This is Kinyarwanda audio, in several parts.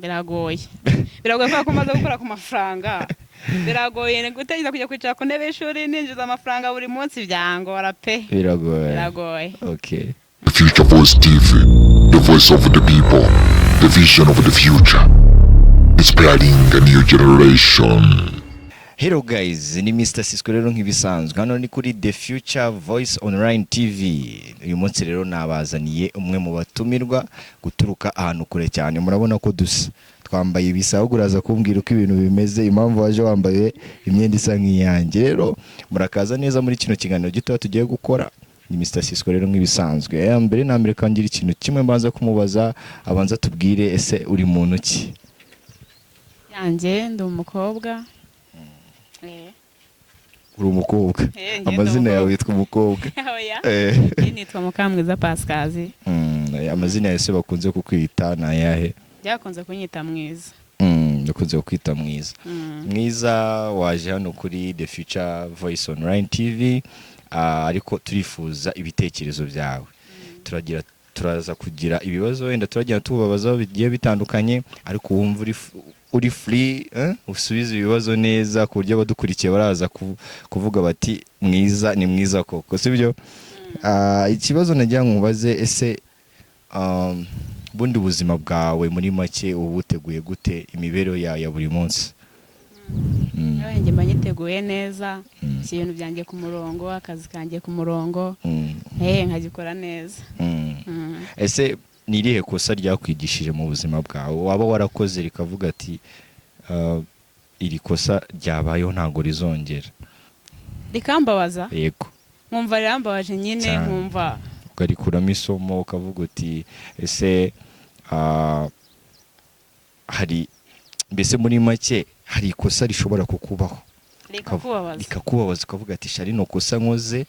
Biragoye, biragoye kubera ko umaze gukora ku mafaranga. Biragoye gutekereza kujya kwicara ku ntebe y'ishuri ninjiza amafaranga buri munsi, byangora pe. Biragoye. Biragoye. Okay. The Future Voice TV, the voice of the people, the vision of the future, inspiring a new generation. Hello guys, ni Mr. Cisco rero nk'ibisanzwe. Hano ni kuri The Future Voice Online TV. Uyu munsi rero nabazaniye umwe mu batumirwa guturuka ahantu kure cyane. Murabona ko dusa. Twambaye ibisa, ahubwo uraza kumbwira uko ibintu bimeze, impamvu waje wambaye imyenda isa nk'iyanjye. Rero murakaza neza muri kino kiganiro gito tugiye gukora. Ni Mr. Cisco rero nk'ibisanzwe. Mbere na mbere kangira ikintu kimwe mbanza kumubaza, abanza tubwire: ese uri muntu ki? Yanjye ndi umukobwa. Uri umukobwa? Eh, njye ndi Amazina yawe umukobwa. witwa umukobwa? Oya. Eh. Njye nitwa Mukamwiza Pascazi. Amazina yawe se bakunze kukwita ni ayahe? Byakunze kunyita Mwiza. Bakunze kukwita Mwiza. Mwiza, waje hano kuri The Future Voice Online TV, ariko turifuza ibitekerezo byawe. Turaza kugira ibibazo wenda turagenda tubabazaho bigiye bitandukanye, ariko wumva uri free, eh? Usubize ibibazo neza ku buryo abadukurikiye baraza kuvuga bati: "Mwiza ni mwiza koko," sibyo? Ikibazo nagira ngo nkubaze: ese bundi ubuzima bwawe muri make uba buteguye gute, imibereho yawe ya buri munsi? Yewe, njye mba nyiteguye neza. Shyira ibintu byanjye ku murongo, akazi kanjye ku murongo, nkagikora neza. Ese ni irihe kosa ryakwigishije mu buzima bwawe waba warakoze rikavuga ati: "Iri kosa ryabayeho, ntabwo rizongera"? Rikambabaza? Yego. Nkumva rirambabaje nyine. Cyane. Nkumva Ukarikuramo isomo, ukavuga uti: "Ese hari mbese muri make hari ikosa rishobora kukubaho rikakubabaza. Rikakubabaza, ukavuga ati: 'Sha, rino kosa nkoze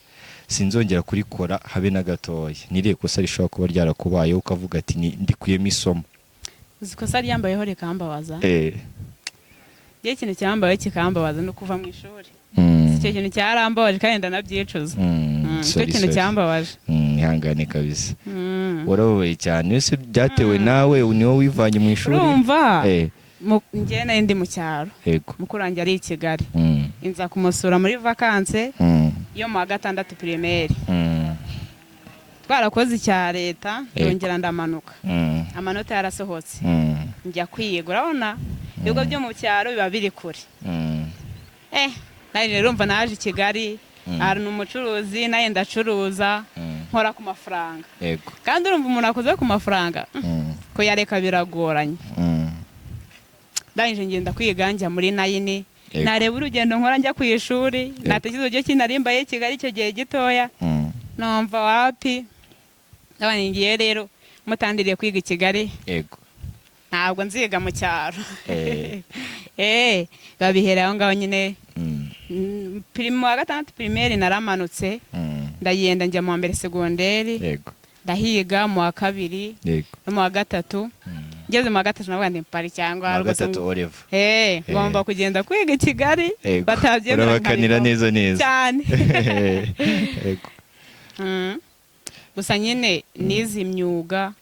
sinzongera kurikora habe na gatoya.' Ni irihe kosa rishobora kuba ryarakubayeho ukavuga ati: 'Ndikuyemo isomo'? Uzi ikosa ryambayeho rikambabaza? Eh. Iyo ikintu cyambayeho kikambabaza no kuva mu ishuri. Icyo kintu cyarambabaje kandi ndanabyicuza. Icyo Sorry, kintu sorry. cyambabaje. Ihangane kabisa. Warababaye cyane. Ese byatewe nawe, ni wowe wivanye mu ishuri? Urumva, njye nari ndi mu cyaro, mukuru wanjye ari i Kigali, inza kumusura muri vacances yo mu wa gatandatu primaire. Twarakoze icya leta, ndongera ndamanuka, amanota yarasohotse, njya kwiga. Urabona ibigo byo mu cyaro biba biri kure. Naje rero, urumva naje i Kigali, hari umucuruzi, nawe ndacuruza, nkora ku mafaranga. Kandi urumva umuntu akoze ku mafaranga, kuyareka biragoranye. Ndangije ngenda kwiga, njya muri nine. Nareba urugendo nkora njya ku ishuri, natekereza uburyo ki narimbaye i Kigali icyo gihe gitoya, numva wapi. Nabona ngiye rero mutandiriye kwiga i Kigali, ntabwo nziga mu cyaro. Babihera aho ngaho nyine. Mu wa gatandatu primaire naramanutse, ndagenda njya mu wa mbere segonderi, ndahiga mu wa kabiri no mu wa gatatu. Ngeze mu wa gatatu navuga ndi mpari cyangwa Mu wa rwose gatatu O level. Ngomba kugenda kwiga i Kigali, batabyemera Urabakanira nkabivamo. neza neza. Cyane. Gusa nyine nize imyuga,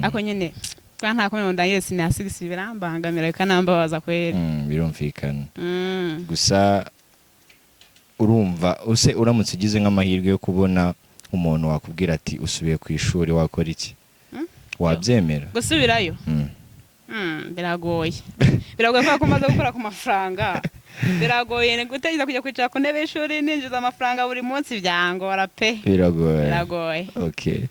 ariko nyine kuba nta kumwe ngo ndangire senior six birambangamira, bikanambabaza kweri. Birumvikana. Gusa urumva use uramutse ugize nk'amahirwe yo kubona umuntu wakubwira ati: "Usubiye ku ishuri," wakora iki? Wabyemera? Gusubirayo? Biragoye, biragoye kubera ko umaze gukora ku mafaranga. Biragoye gutekereza kujya kwicara ku ntebe y'ishuri ninjiza amafaranga buri munsi, byangora pe. Biragoye. Biragoye. Okay.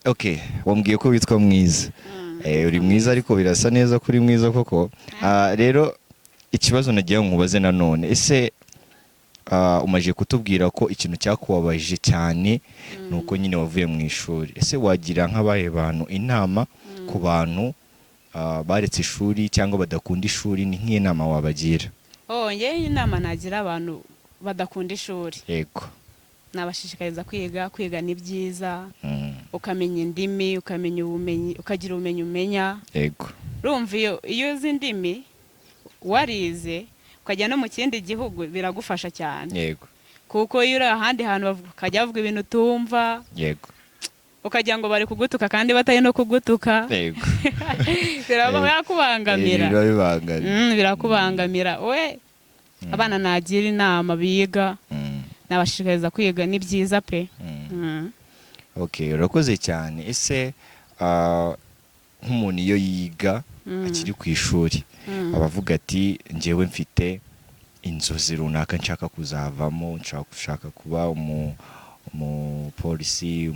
Okay, wambwiye ko witwa Mwiza. Uri mwiza, ariko birasa neza ko uri mwiza koko. Rero ikibazo nagira ngo nkubaze nanone: ese umaze kutubwira ko ikintu cyakubabaje cyane ni uko nyine wavuye mu ishuri, ese wagira nk'abahe bantu inama, ku bantu baretse ishuri cyangwa badakunda ishuri, ni nk'inama wabagira? Oh, njyewe inama nagira abantu badakunda ishuri, nabashishikariza kwiga. Kwiga ni byiza, ukamenya indimi, ukamenya ubumenyi, ukagira ubumenyi umenya. Urumva iyo uzi indimi, warize, ukajya no mu kindi gihugu, biragufasha cyane, kuko iyo uri ahandi hantu ukajya bavuga ibintu utumva. Ukagira ngo bari kugutuka kandi batari no kugutuka. Birakubangamira. Biba bibangamye. Birakubangamira. We abana nagira inama biga, nabashishikariza kwiga, ni byiza pe. Okay, urakoze cyane. Ese nk'umuntu iyo yiga akiri ku ishuri, aba avuga ati njyewe mfite inzozi runaka nshaka kuzavamo, nshaka gushaka kuba umupolisi,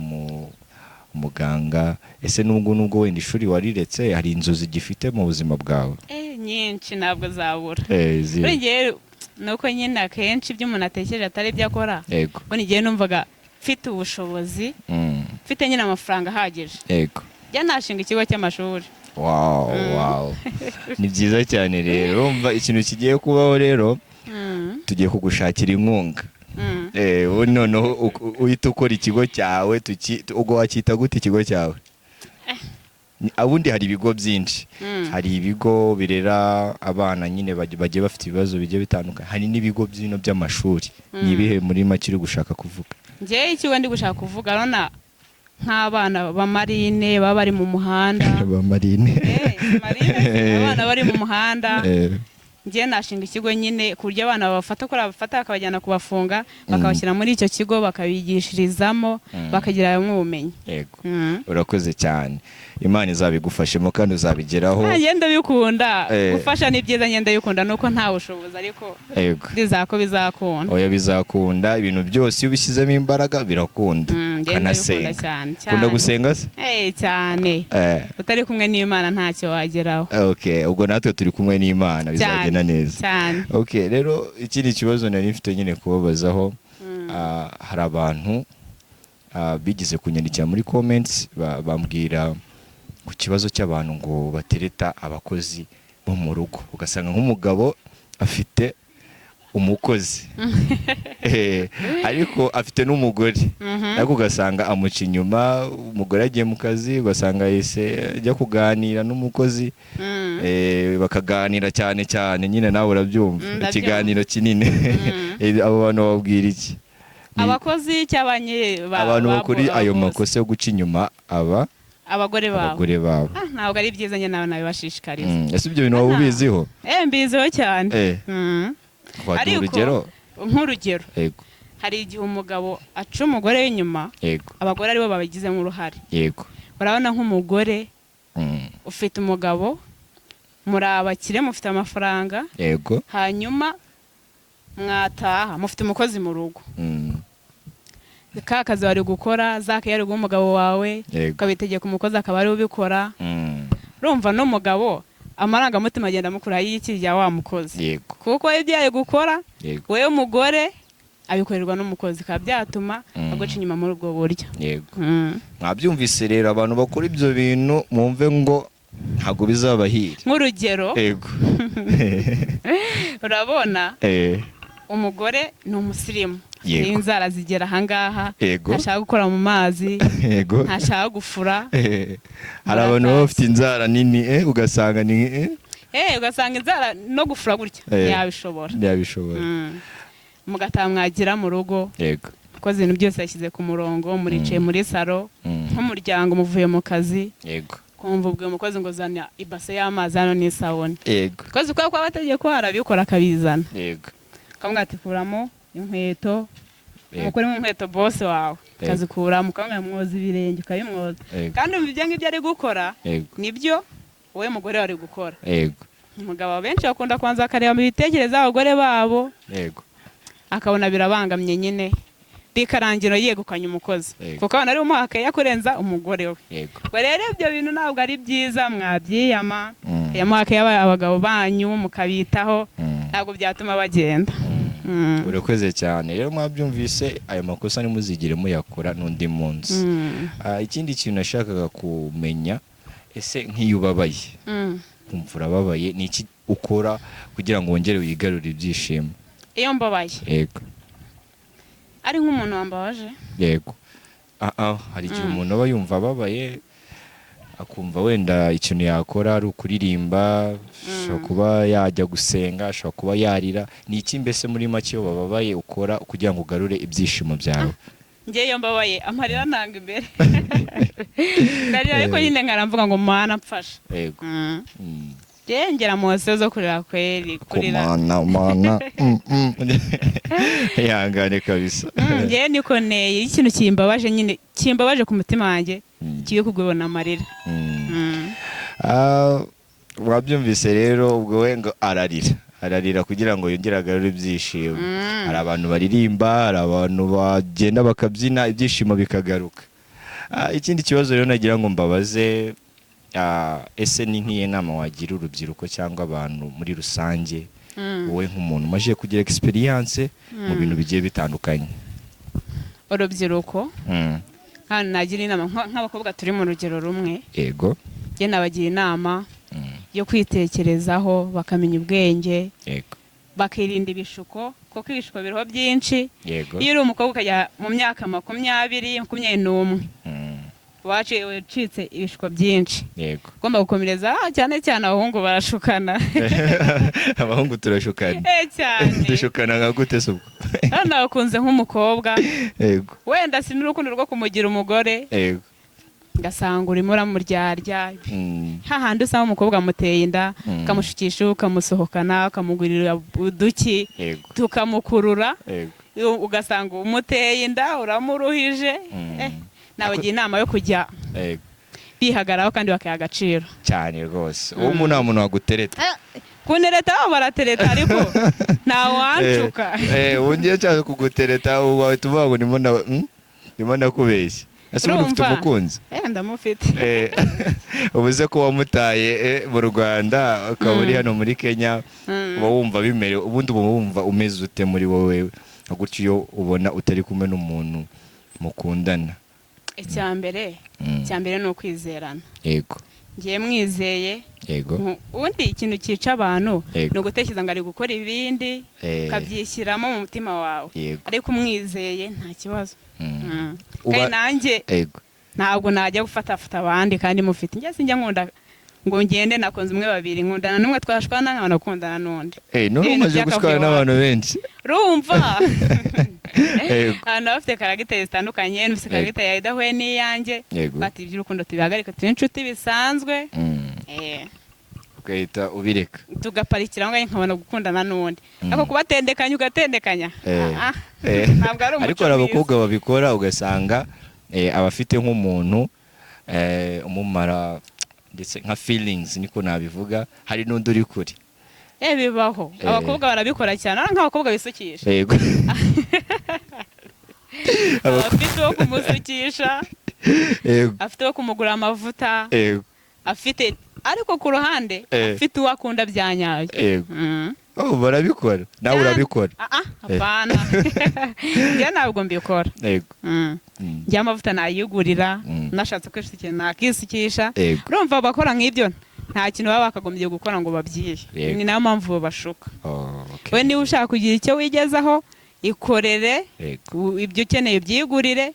umuganga. Ese nubwo wenda ishuri wariretse, hari inzozi gifite mu buzima bwawe? Nyinshi, ntabwo zabura. Zihe? Buri gihe ni uko nyine akenshi ibyo umuntu atekereje atari ibyo akora. Ubundi igihe numvaga mfite ubushobozi, mfite nyine amafaranga ahagije, njya nashinga ikigo cy'amashuri. Wow, ni byiza cyane. Rero urumva ikintu kigiye kubaho rero, tugiye kugushakira inkunga. Ubu noneho uhita ukora ikigo cyawe. Ubwo wacyita gute ikigo cyawe? Ubundi hari ibigo byinshi. Hari ibigo birera abana nyine bagiye bafite ibibazo bigiye bitandukanye, hari n'ibigo byino by'amashuri. Ni ibihe muri make uri gushaka kuvuga? Njyewe ikigo ndi gushaka kuvuga, urabona nk'abana ba marine baba bari mu muhanda. Ba marine. Marine, abana bari mu muhanda. Njyewe nashinga ikigo nyine ku buryo abana babafata, ko babafata bakabajyana kubafunga, bakabashyira muri icyo kigo, bakabigishirizamo, bakagira ubumenyi. Yego. Urakoze cyane, Imana izabigufashemo kandi uzabigeraho. Njye ndabikunda. Gufasha ni byiza, njye ndabikunda, nuko nta bushobozi, ariko ndizera ko bizakunda. Oya, bizakunda. Ibintu byose iyo ubishyizemo imbaraga birakunda. Njye ndabikunda. Ukanasenga. Cyane. Ukunda Cyane. gusenga se? Cyane. Utari kumwe n'Imana ntacyo wageraho. Okay, ubwo natwe turi kumwe n'Imana, bizagenda neza. Cyane. Okay, rero ikindi kibazo nari mfite nyine kubabazaho, hari abantu bigeze kunyandikira muri comments, bambwira ku kibazo cy'abantu ngo batereta abakozi bo mu rugo, ugasanga nk'umugabo afite umukozi, ariko afite n'umugore, ariko ugasanga amuca inyuma. Umugore agiye mu kazi, ugasanga yahise ajya kuganira n'umukozi. Bakaganira cyane cyane nyine, nawe urabyumva. Ndabyumva. Ikiganiro kinini. Abo bantu bababwira iki? Abakozi cyangwa Abantu bakora ayo abakozi. makosa yo guca inyuma aba abagore babo. Abagore babo. Ntabwo ari byiza, njye nawe nabibashishikariza. Ese ibyo bintu waba ubiziho? Mbiziho cyane. Waduha Ariko- urugero? Nk'urugero, hari igihe umugabo aca umugore w'inyuma, abagore aribo babigizemo uruhare. Urabona nk'umugore ufite umugabo, muri abakire, mufite amafaranga, hanyuma mwataha mufite umukozi mu rugo, ka kazi wari gukora, za keya guha umugabo wawe, ukabitegeka umukozi akaba ariwe ubikora. Urumva n'umugabo amarangamutima agenda amukura y'iki rya wa mukozi, kuko ibyo yari gukora wowe mugore abikorerwa n'umukozi, bikaba byatuma aguca inyuma muri ubwo buryo. Mwabyumvise rero, abantu bakora ibyo bintu mwumve ngo ntabwo bizabahira. Nk'urugero, urabona umugore ni umusirimu, n'inzara zigera ahangaha, ntashaka gukora mu mazi, ntashaka gufura. Hari abantu baba bafite inzara nini, ugasanga ni Ugasanga inzara no gufura gutya ntiyabishobora. Ntiyabishobora. Mugataha, mwagira mu rugo, koze ibintu byose yashyize ku murongo, muricaye muri salo nk'umuryango, muvuye mu kazi, kumva ubwo umukozi ngo zana ibase y'amazi hano n'isabune. Koze uko kwaba ategeko arabikora, akabizana, ukamubwira ati kuramo inkweto, umukuremo inkweto boss wawe, ukazikuramo, ukamubwira mwoza ibirenge, ukabimwoza. Kandi umva, ibyo ngibyo ari gukora nibyo wowe mugore wari gukora. Umugabo benshi bakunda kubanza bakareba mu bitekerezo abagore babo, akabona birabangamye nyine, bikarangira yegukanye umukozi, kuko abona ari umuha keya kurenza umugore we. Ubwo rero ibyo bintu ntabwo ari byiza, mwabyiyama. Yamuha keya abagabo banyu, mukabitaho, ntabwo byatuma bagenda. Urakoze cyane. Rero mwabyumvise, ayo makosa ntimuzigere muyakora n'undi munsi. Ikindi kintu nashakaga kumenya, ese nk'iyo ubabaye, kumva urababaye, ni iki ukora kugira ngo wongere wigarure ibyishimo? Iyo mbabaye, ari nk'umuntu wambabaje? Yego. Hari igihe umuntu aba yumva ababaye, akumva wenda ikintu yakora ari ukuririmba, ashobora kuba yajya gusenga, ashobora kuba yarira. Ni iki mbese muri make iyo bababaye ukora kugira ngo ugarure ibyishimo byawe? Njye iyo mbabaye amarira nanga imbere, ndarira, ariko nyine nkaramvuga ngo Mana mfasha. Njye ngera mu nsi zo kurira kweri, kurira. Kumana mana. Ihangane kabisa. Njye niko nteye. Iyo ikintu kimbabaje nyine, kimbabaje ku mutima wanjye, kibe kugubona amarira. Ah, wabyumvise rero. Ubwo we ngo ararira, ararira kugira ngo yongere agarure ibyishimo. Hari abantu baririmba, hari abantu bagenda bakabyina, ibyishimo bikagaruka. Ikindi kibazo rero nagira ngo mbabaze, ese ni nk'iyo nama wagira urubyiruko cyangwa abantu muri rusange, wowe nk'umuntu umaze kugira experience mu bintu bigiye bitandukanye? Urubyiruko, hano nagira inama nk'abakobwa turi mu rugero rumwe, njye nabagira inama yo kwitekerezaho, bakamenya ubwenge, bakirinda ibishuko, kuko ibishuko biriho byinshi. Iyo uri umukobwa ukajya mu myaka 20, 21, wacitse ibishuko byinshi. Ugomba gukomereza, cyane cyane abahungu barashukana. Abahungu turashukana. Eh, cyane. Dushukana nka gute se ubwo? Hano nakunze nk'umukobwa, wenda si n'urukundo rwo kumugira umugore, ugasanga urimo uramuryarya, hahandi usanga umukobwa amuteye inda, ukamushukisha, ukamusohokana, ukamugurira uduki, tukamukurura, ugasanga umuteye inda, uramuruhije. Nabagira inama yo kujya bihagararaho kandi bakayaha agaciro. Cyane rwose, uwo nta muntu wagutereta. Kuntereta bo baratereta, ariko ntawanshuka. Ubu ngiye cyane kugutereta, ubu wahita uvuga ngo ndimo ndimo ndakubeshya. Ese ubundi ufite Urumva? umukunzi? Eh, ndamufite. Ubuze ko wamutaye mu Rwanda, ukaba uri hano muri Kenya, uba wumva bimerewe, ubundi uba wumva umeze ute muri wowe nka gutyo, iyo ubona utari kumwe n'umuntu mukundana? Icya mbere, icya mbere ni ukwizerana. Ngiye mwizeye. Ubundi ikintu cyica abantu ni ugutekereza ngo ari gukora ibindi, ukabyishyiramo mu mutima wawe, ariko umwizeye nta kibazo. Kandi nanjye ntabwo najya gufatafata abandi kandi mufite. Njye sinjya nkunda ngo ngende nakunze umwe, babiri, nkundana n'umwe, twashwana nkabona gukundana n'undi. None Ibintu umaze gushwana by'akavuyo. n'abantu benshi. Urumva, abantu baba bafite caractère zitandukanye, ufite caractère yawe idahuye n'iyanjye, bati iby'urukundo tubihagarike, tube inshuti bisanzwe. Ugahita ubireka. Tugaparikira aho ngaho, nkabona gukundana n'undi. Ariko kubatendekanya, ugatendekanya, ntabwo ari umuco Ariko hari mwiza. abakobwa babikora, ugasanga abafite nk'umuntu umumara ndetse nka feelings, niko nabivuga, hari n'undi uri kure. Bibaho. Abakobwa barabikora cyane, ari nk'abakobwa bisukisha. Afite uwo kumusukisha, afite uwo kumugura amavuta, afite, ariko ku ruhande afite uwo akunda bya nyayo. Oh, barabikora, nawe Cyane. urabikora? Ah, ah, hapana, njye ntabwo mbikora. Njye amavuta nayigurira, nashatse kwisukisha nakisukisha. Urumva, abakora nk'ibyo nta kintu baba bakagombye gukora ngo babyihe. Ni nayo mpamvu babashuka. Oh, okay. We niba ushaka kugira icyo wigezaho, ikorere, ibyo ukeneye ubyigurire,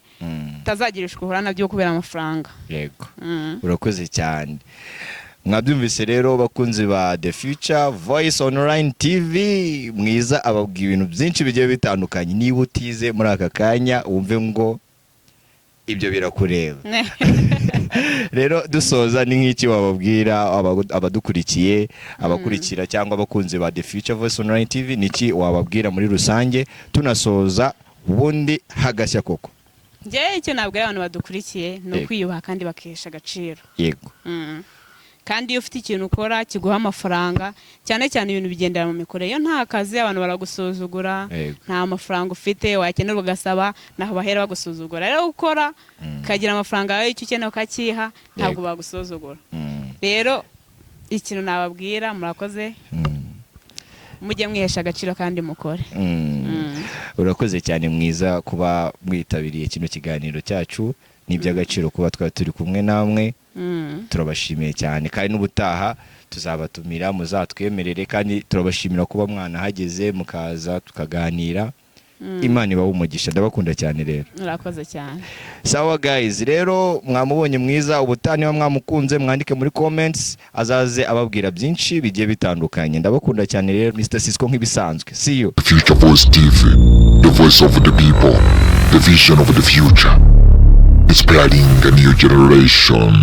utazagira ishuko uhura nabyo kubera amafaranga. Urakoze cyane. Mwabyumvise rero, bakunzi ba The Future Voice Online TV, Mwiza ababwira ibintu byinshi bigiye bitandukanye. Niba utize muri aka kanya, wumve ngo ibyo birakureba. Rero dusoza, ni nk'iki wababwira abadukurikiye, abakurikira cyangwa abakunzi ba The Future Voice Online TV? Ni iki wababwira muri rusange tunasoza, ubundi hagashya koko? Njyewe icyo nabwira abantu badukurikiye ni ukwiyubaha kandi bakihesha agaciro. Kandi iyo ufite ikintu ukora kiguha amafaranga, cyane cyane ibintu bigendera mu mikorere, iyo nta kazi abantu baragusuzugura. Nta mafaranga ufite, wakenera ugasaba, naho bahera bagusuzugura. Rero ukora ukagira amafaranga yawe, icyo ukeneye ukakiha, ntabwo bagusuzugura. Rero ikintu nababwira, murakoze, mujye mwihesha agaciro kandi mukore. Urakoze cyane Mwiza kuba mwitabiriye kino kiganiro cyacu. Ni iby'agaciro kuba twari turi kumwe namwe. Turabashimiye cyane, kandi n'ubutaha tuzabatumira muzatwemerere. Kandi turabashimira kuba mwanahageze mukaza tukaganira. Imana ibahe umugisha, ndabakunda cyane rero. Murakoze cyane. Sawa guys, rero mwamubonye Mwiza. Ubutaha niba mwamukunze, mwandike muri comments, azaze ababwira byinshi bigiye bitandukanye. Ndabakunda cyane rero, Mr Cisco nk'ibisanzwe. See you. The Future Voice TV, the voice of the people, the vision of the future, inspiring a new generation.